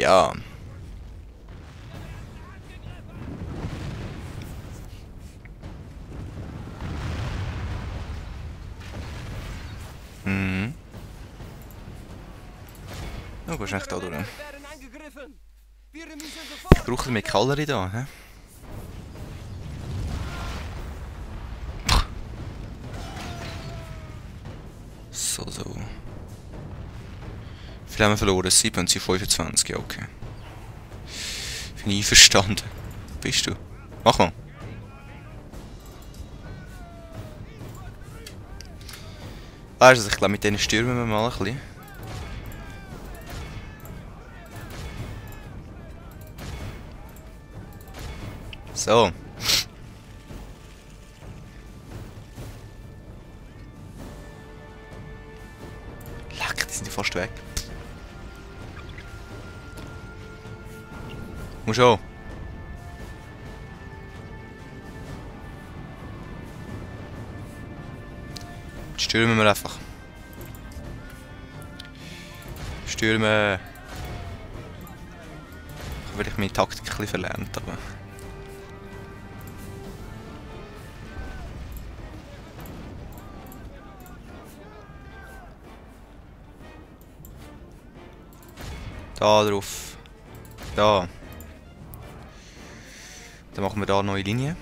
Ja. Mhm. Oh, was ist eigentlich da durch? Ich brauche mehr Kalorie da, hä? So. Wie viel haben wir verloren? 7 und sie 25, ja, okay. Bin ich einverstanden. Bist du? Mach mal. Weißt du, ich glaube, mit denen stürmen wir mal ein bisschen. So. Leck, die sind ja fast weg. Muss auch. Stürmen wir einfach. Stürmen. Ich habe vielleicht meine Taktik ein bisschen verlernt, aber... Da drauf. Da. Dann machen wir da eine neue Linie.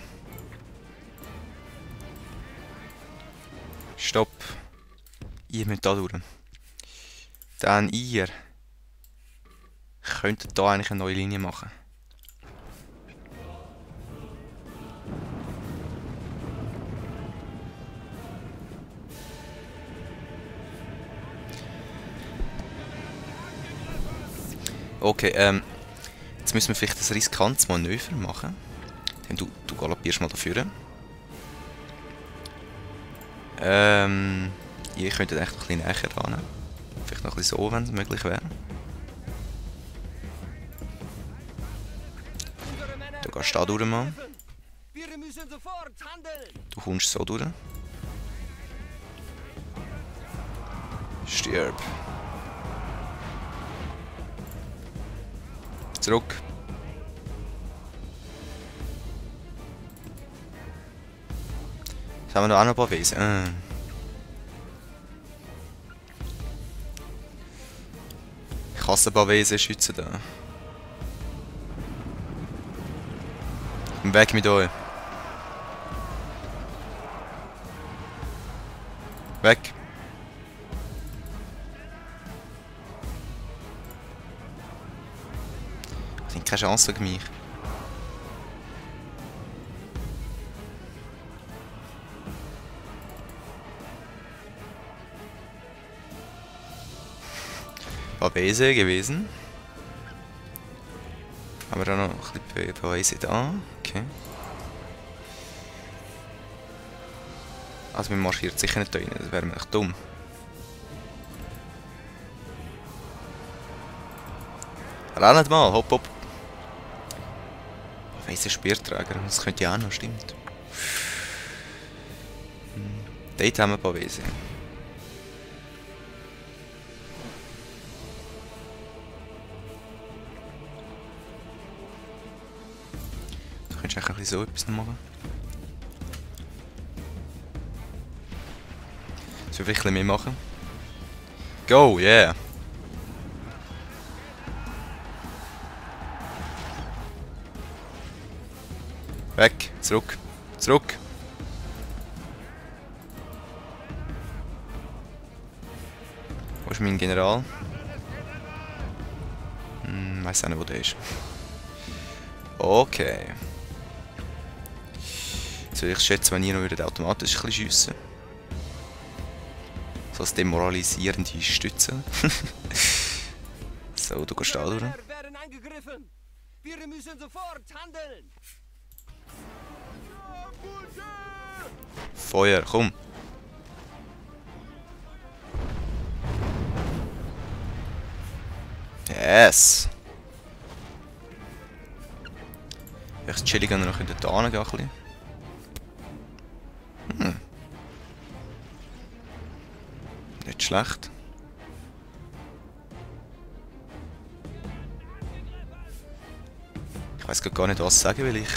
Stopp. Ihr müsst da durch. Dann ihr könntet da eigentlich eine neue Linie machen. Okay, jetzt müssen wir vielleicht ein riskantes Manöver machen. Denn du galoppierst mal dafür. Ihr könntet echt ein bisschen näher ran. Vielleicht noch ein bisschen so, wenn es möglich wäre. Du gehst da durch, Mann. Du kommst so durch. Stirb. Zurück. Jetzt haben wir noch ein paar Wesen. Ich hasse ein paar Wesen schützen da. Weg mit euch. Weg. Ich habe keine Chance gegen mich. Wesen gewesen. Haben wir da noch ein bisschen Wesen da? Okay. Also wir marschieren sicher nicht da rein, das wäre mir echt dumm. Rennt mal, hopp hopp. Weiße Speerträger, das könnte ja auch noch, stimmt. Dort haben wir ein paar Wesen. Du könntest eigentlich ein bisschen so etwas noch machen. Sollen wir ein bisschen mehr machen? Go, yeah! Weg, zurück, zurück! Wo ist mein General? Weiß auch nicht, wo der ist. Okay. Jetzt würde ich schätzen, wenn ihr noch automatisch ein bisschen schiessen. So als demoralisierende Stütze. So, du gehst da durch. Wir müssen sofort handeln. Feuer, komm. Yes. Echt chillig, wenn wir noch in den Tarn gehen. Ein bisschen. Nicht schlecht. Ich weiß gar nicht, was sagen, weil ich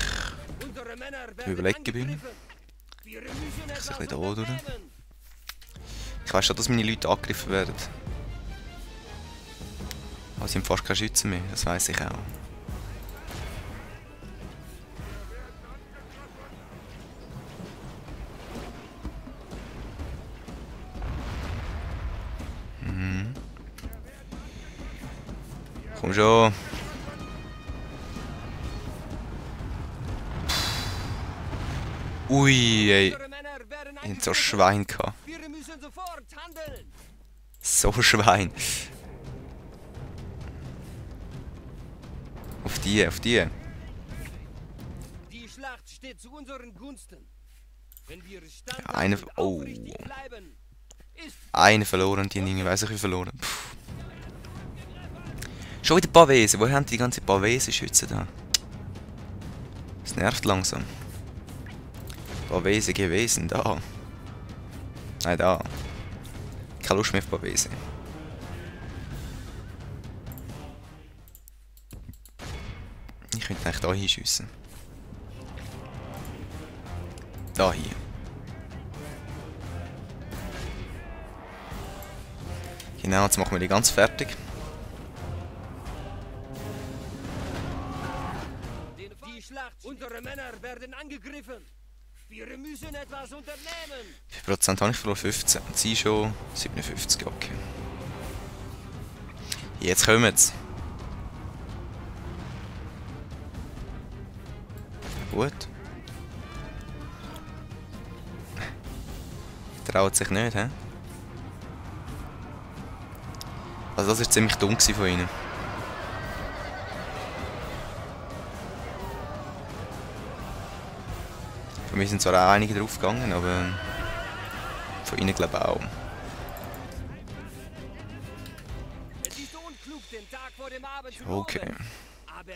Unsere Männer am werden Überlegen bin. angegriffen. Wir müssen Ich etwas ein bisschen da, oder? unternehmen. Ich weiß schon, dass meine Leute angegriffen werden. Aber sie haben fast keine Schützen mehr, das weiß ich auch. Komm schon. Ui, ey. Unsere Männer werden Ich hab so angegriffen. Schwein gehabt. Wir müssen sofort handeln. So Schwein. Auf die, auf die. Die Schlacht steht zu unseren Gunsten. Wenn wir Ja, standhaft eine- und oh. aufrichtig bleiben, ist Einen verloren, die haben weiss ich wie verloren. Puh. Schon wieder Pavese. Woher haben die ganze Pavese-Schützen da? Das nervt langsam. Pavese gewesen, da. Nein, da. Keine Lust mehr auf Pavese. Ich könnte eigentlich da hinschiessen. Da hier. Genau, jetzt machen wir die ganz fertig. die Schlacht. Unsere Männer werden angegriffen. Wir müssen etwas unternehmen. Wie viel Prozent habe ich verloren? 15. Und sie schon 57, okay. Jetzt kommen's. Gut. Traut sich nicht, hä? Also das war ziemlich dumm gewesen von ihnen. Von mir sind zwar auch einige drauf gegangen, aber von ihnen glaube ich auch. Es ist unklug, den Tag vor dem Abend zu Okay. loben. Aber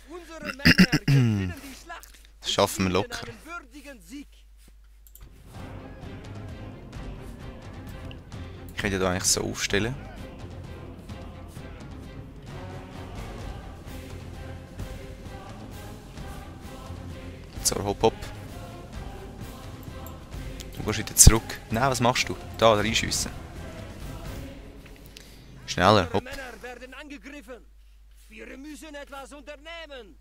unsere Männer gewinnen die Schlacht. Das schaffen wir und locker. einen würdigen Sieg. Ich könnte da eigentlich so aufstellen. So, hopp, hopp. Du gehst wieder zurück. Nein, was machst du? Da reinschiessen. Schneller, Unsere hopp. Männer werden angegriffen. Wir müssen etwas unternehmen.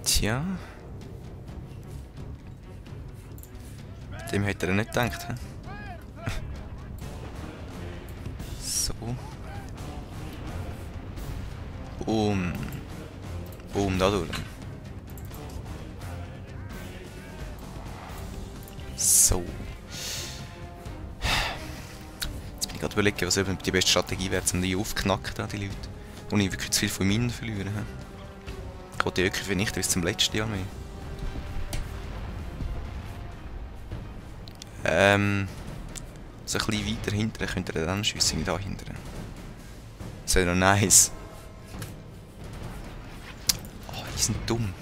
Tja. Dem hätte er nicht gedacht, hä? So. Boom. Boom, da durch. So. Jetzt bin ich gerade überlegen, was eben die beste Strategie wäre, um die aufknacken, da, die Leute. Und ich wirklich zu viel von Minen verlieren. hä? Ich wollte die wirklich vernichten bis zum letzten Jahr mehr. So ein bisschen weiter hinten könnt ihr dann schiessen, da hinten. Das wäre noch nice. Oh, die sind dumm.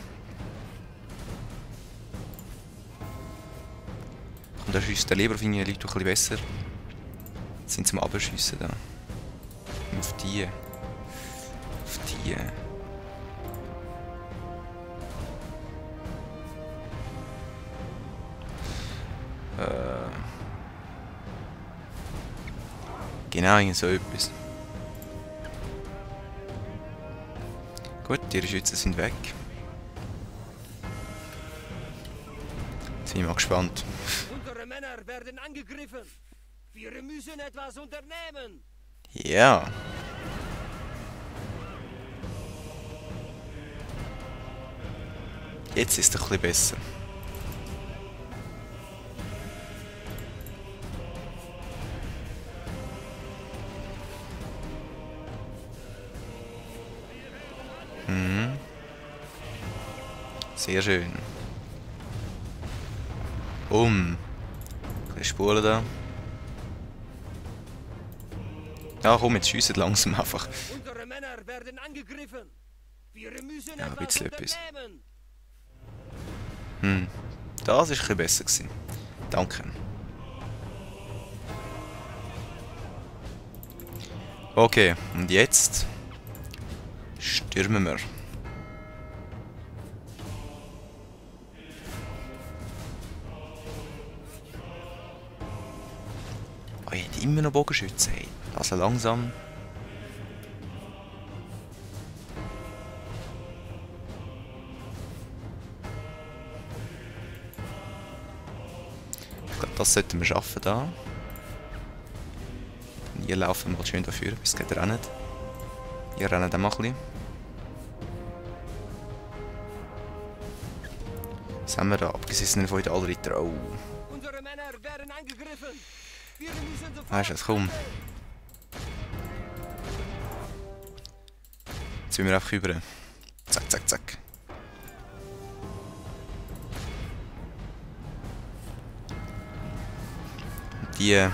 Und da schießt der lieber auf die Leute ein bisschen besser. Jetzt sind zum Abschiessen da. Und auf die. Auf die. Genau, irgend so etwas. Gut, ihre Schützen sind weg. Jetzt bin ich mal gespannt. Unsere Männer werden angegriffen. Wir müssen etwas unternehmen. Ja. Jetzt ist es ein bisschen besser. Mhm. Sehr schön. Ein bisschen Spuren da. Ja komm, jetzt schiessen langsam einfach. Unsere Männer werden angegriffen. Wir müssen Ja, ein etwas bisschen etwas. unternehmen. Das war ein bisschen besser gewesen. Danke. Okay, und jetzt Stürmen wir. Oh, ich hätte immer noch Bogenschützen. Hey. Also langsam. Ich glaube, das sollten wir schaffen da. Hier laufen wir mal schön dafür, bis es geht rennen. Hier rennen dann mal ein bisschen. Was haben wir da? Abgesessen von den Allritter. Oh. Unsere Männer werden angegriffen. Wir müssen sofort. Weißt du, es komm. Jetzt sind wir einfach rüber. Zack, zack, zack. Die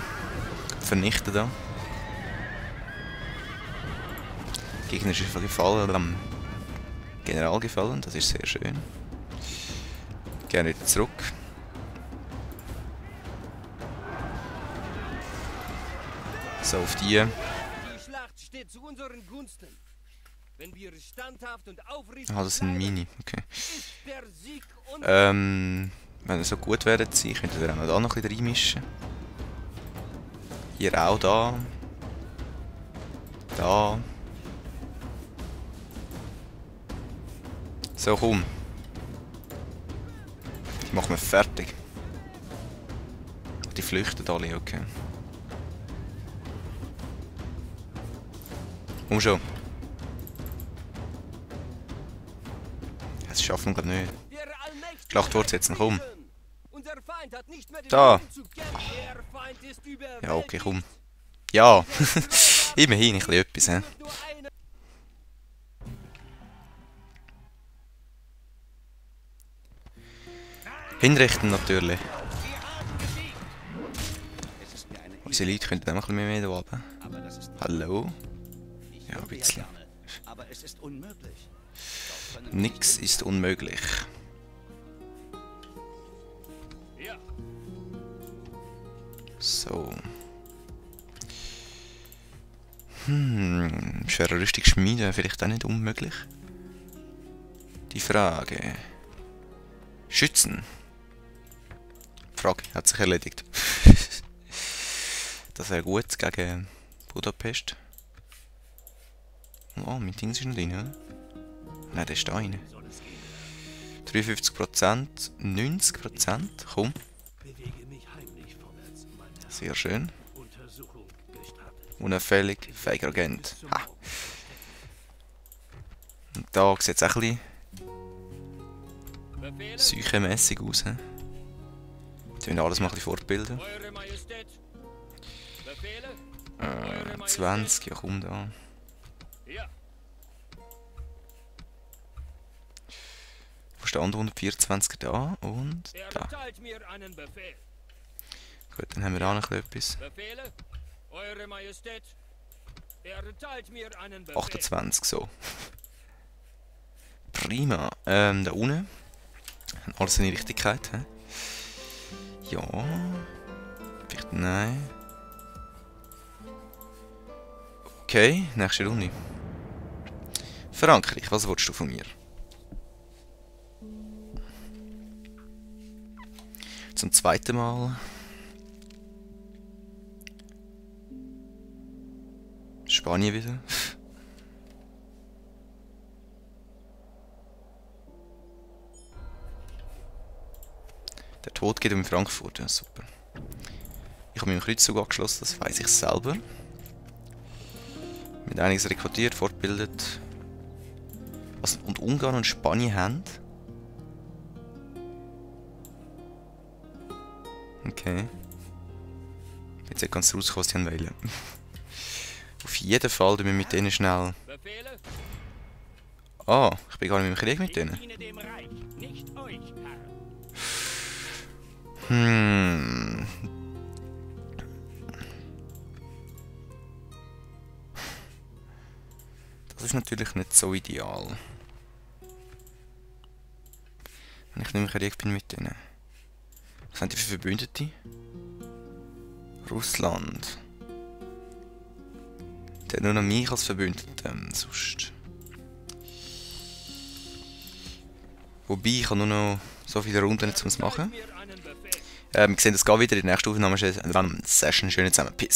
vernichten da. Der Gegner ist gefallen, General gefallen, das ist sehr schön. Gerne wieder zurück. So, auf die. Die Schlacht steht zu unseren Gunsten. Wenn wir standhaft und aufrichtig Ah, das sind bleiben, Mini, okay. ist der Sieg Wenn ihr so gut wäret, könnt ihr auch noch da noch ein bisschen reinmischen. Hier auch da. Da. So, komm. Die machen wir fertig. Die flüchten alle, okay. Komm schon. Das schaffen wir gerade nicht. Schlacht fortsetzen, komm. Unser Feind hat nicht mehr den Da. Willen zu kämpfen. Der Feind ist überwältigt. Ja, okay, komm. Ja, immerhin ein bisschen etwas, hä? Nur eine. Hinrichten natürlich. Unsere Leute könnten auch ein bisschen mehr da oben. Hallo? Ja, ein bisschen. Aber es ist unmöglich. Nix ist unmöglich. Ja. So. Schwere Rüstung schmieden, vielleicht auch nicht unmöglich. Die Frage. Schützen. Die Frage hat sich erledigt. Das wäre gut gegen Budapest. Oh, mein Ding ist noch drin, oder? Nein, der ist da rein. 53%, 90%, komm. Bewege mich heimlich vorwärts, mein Herr. Sehr schön. Untersuchung gestartet. Unauffällig, fähiger Agent. Ha. Und da sieht es auch ein Befehle? bisschen psychemässig aus. He? Jetzt müssen wir alles mal ein bisschen fortbilden. Eure Majestät. Befehle? 20, ja komm da. Ja. Wo stand 124 da und Er da. erteilt mir einen Befehl. Gut, dann haben wir auch noch etwas. Befehle? Eure Majestät. Er erteilt mir einen Befehl. 28, so. Prima. Da unten. Alles in die Richtigkeit. He? Ja. Vielleicht nein. Okay, nächste Runde. Frankreich, was willst du von mir? Zum zweiten Mal. Spanien wieder. Der Tod geht um Frankfurt, ja super. Ich habe meinen Kreuzzug angeschlossen, das weiss ich selber. Mit einiges rekrutiert, fortbildet. Was und Ungarn und Spanien haben. Okay. Jetzt ganz rauskommen, was sie wählen. Auf jeden Fall tun wir mit denen schnell. Befehle? Ah, ich bin gar nicht mehr im Krieg mit denen. Ich diene dem Reich, nicht euch, Herr. Das ist natürlich nicht so ideal. Wenn ich nicht mehr im Krieg bin mit denen. Was sind die für Verbündete? Russland. Der hat nur noch mich als Verbündeten. Sonst Wobei, ich habe nur noch so viele Runden zum machen. Mir einen Befehl. Wir sehen das wieder in der nächsten Aufnahme. Session. Schönen zusammen. Peace.